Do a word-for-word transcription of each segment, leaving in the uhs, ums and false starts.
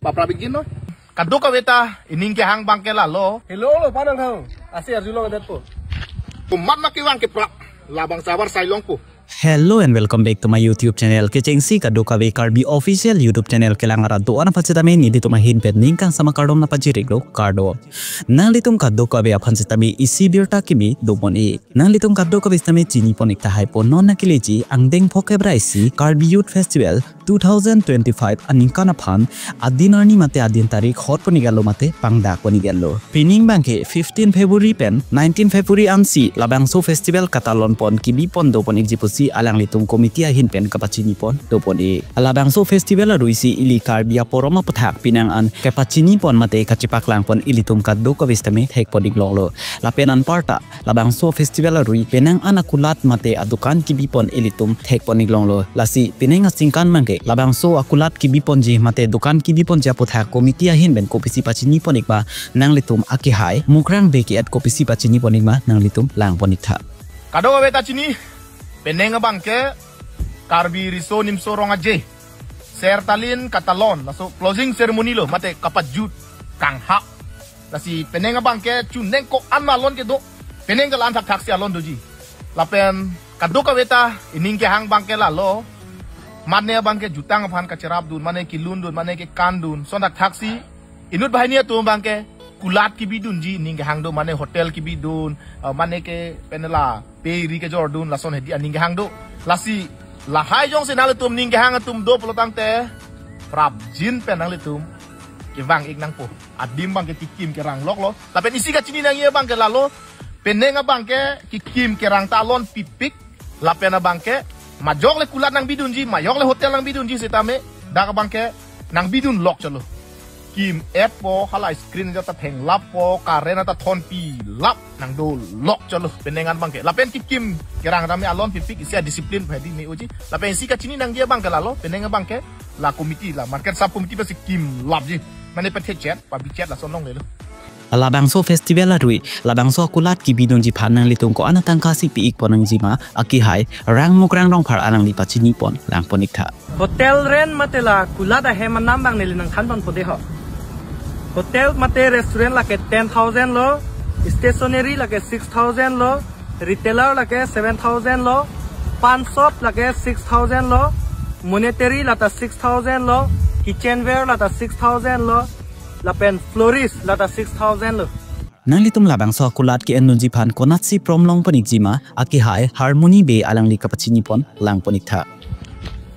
Paprap ikji non. Kadokave ta ining kehang abangke lalo. Hello, lo panang thang. Asi arjulong adatpo. Komat ma kevang keprap. Labang sabar sailongpo. Hello and welcome back to my YouTube channel. Kechengsi kadokave Karbi official YouTube channel kelang arat do-an aphan sitame nelitum ahin pen ning kangsam akardom nangpajir-iklo, kardom. Nanglitum kadokave aphan sitame isi birta kimi dopon-ik. Nanglitum kadokave sitame chinipon-ik tahai po, non akeleji angdeng phokep ra isi Karbi Youth Festival two thousand twenty-five aningkan aphan adin arni mate adin tarik hotpon-ik alo mate pangdakpon-ik alo. Pining abangke fifteen February pen nineteen February ansi labangso festival katalonpon kibipon dopon-ikji pusi alanglitum committee ahin pen kapachinipon dopon-ik. Labangso festival arui si ili Karbi aporom aputhak penang an kapachinipon mate kachepaklangpon ilitum kadokave sitame thekpon-ik longlo. Lapen anparta labangso festival arui penang an akulat mate adukan kibipon ilitum thekpon-ik longlo. Lasi penang aningkan abangke labangso akulat kibiponji mate dukan kibiponji aputhak committee ahin pen kopisi pachinipon-ik ma nanglitum akehai Mukrang Bey ke-et kopisi pachinipon-ik ma nanglitum langpon-ik tha. Kadokave ta chini, penang abangke Karbi Riso Nimso Rong Aje Ser Talin katalon, laso closing ceremony lo, mate kapajut kanghap. Lasi penang abangke chuneng ko-an ma alon kedo, penang ke la-an thakthaksi alon doji. Lapen kadokave ta ining kehang abangke lalo. Mane abangke jutang aphan kacherapdun, mane kelundun, mane kekandun, lason thakthaksi. Inut banghini atum abangke kulat kibidunji ining kehang do, mane hotel kibidun, eh, mane ke penela peri kejordun, lason hedi aning kehang do. Lasi lahai jongsi nanglitum ning kehang atum do pulotangte prapjin pen nanglitum kevang-ik nangpo. Adim abangke kekim kerang loklo. Lapen isi kachini nangji abangke lalo. Penang abangke kekim kerang ta alon pipik. Lapen abangke majok le kulat nangbidunji, majok le hotel nangbidunji sitame, dak abangke nangbidun lok chotlo. Kim-etpo, hala screen ta thenglappo, current ta thonpilap, nangdo lok chotlo penang an abangke. Lapen kekim kerang tame alon pipik, isi a-discipline padi me-oji. Lapen isi kachini nangji abangke lalo, penang abangke la committee, la market sub committee pasi kimlapji. Mane pathechet, pabichet lason longlelo. Labangso festival arui labangso akulat kibidunji aphan nanglitum ko-an atangka si pi-ikpon nangji ma akehai Rang Mukrang Rongphar alangli pachinipon langpon-ik tha. Hotel rent mate la kulat ahem anam abang neli nangthanponpo de ho. Hotel mate restaurant lake ten thousand lo, stationery lake six thousand lo, retailer lake seven thousand lo, pan shop lake six thousand lo, monetary lata six thousand lo, kitchenware lata six thousand lo, lapen florist lata six thousand lo. Nanglitum labangso akulat ke-endunji aphan konatsi prom longpon-ikji ma akehai Harmony Bey alangli kapachinipon langpon-ik tha.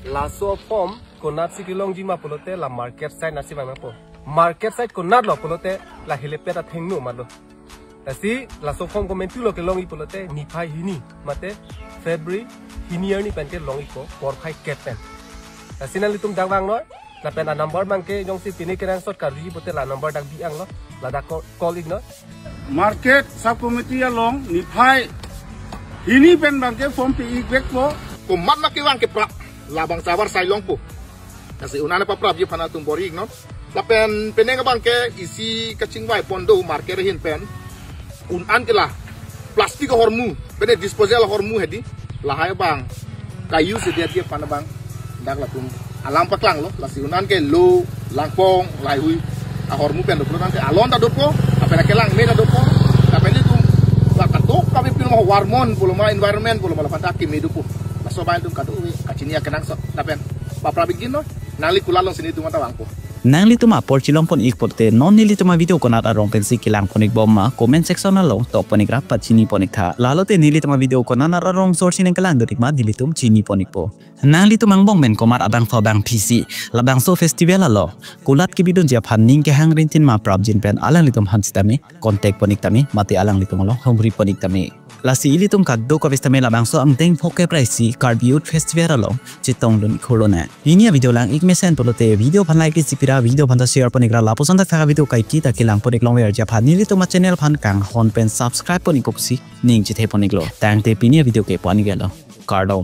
Laso form konatsi kelongji ma pulote la market side nasi vang nangpo. Market side konatlo pulote la helipad athengno matlo. Lasi laso form komantulo kelongji pulote niphai hini mate February hini arni pen kelongji ko porphai kep pen. Lasi nanglitum dak vangnoi, lapen a-number abangke jongsi pine kenangsot karjuji pulote la number dak bi-anglo, ladak ko-, call-iknoi. Market sub committee along niphai hini pen abangke form pi-ik vekpo. Komat ma kevang keprap, labang sabar sailongpo. Lasi un-an paprapji aphan atum bor-iknon. Lapen penang abangke isi kachingvaipon do market ahin pen. Un-an ke la plastic ahormu, pene disposal ahormu hedi. Lahai abang ka-use hedi aphan abang dak latum alam paklanglo. Lasi un-an ke lo, langpong, lahaihui ahormu pen dopo, nangke alon ta dopo, lapen akelang me ta dopo, lapen itum la kadokave pil ma varmon pulo ma environment pulo ma laphan ta keme dopo. Laso abang itum kadokave kachini akenangsot. Lapen paprap ikji non, nangli kulat alongsi nelitum anta vangpo. Nanglitum apor chilongpon-ik pulote non nelitum a-video konat arong pensi kelangpon-ik bom ma comment section along tokpon-ik ra pachinipon-ik tha. Lalote nelitum a-video konat arong sorsi nangkelangdun-ik ma nelitum chinipon-ikpo. Nanglitum angbong pen komat abangphu abangphisi labangso festival along kulat kibidunji aphan ning kehang rintin ma prapjin pen alanglitum aphan sitame contact pon-ik tame mate alanglitum along humripon-ik tame. Lasi ilitum kadokave sitame labangso angdeng phokep ra isi Karbi Youth Festival along chetongdun-ik hurlonang. Pini a-video lang-ik mesen pulote video aphan like isi pira, video aphan ta share pon-ik ra lapuson thakthak a-video kaike ta kelangpon-ik longverji aphan nelitum a-channel aphan kanghon pen subscribe pon-ikpo pusi ning chethepon-iklo. Tangte pini a-video ke pu-an iklo. Kardom.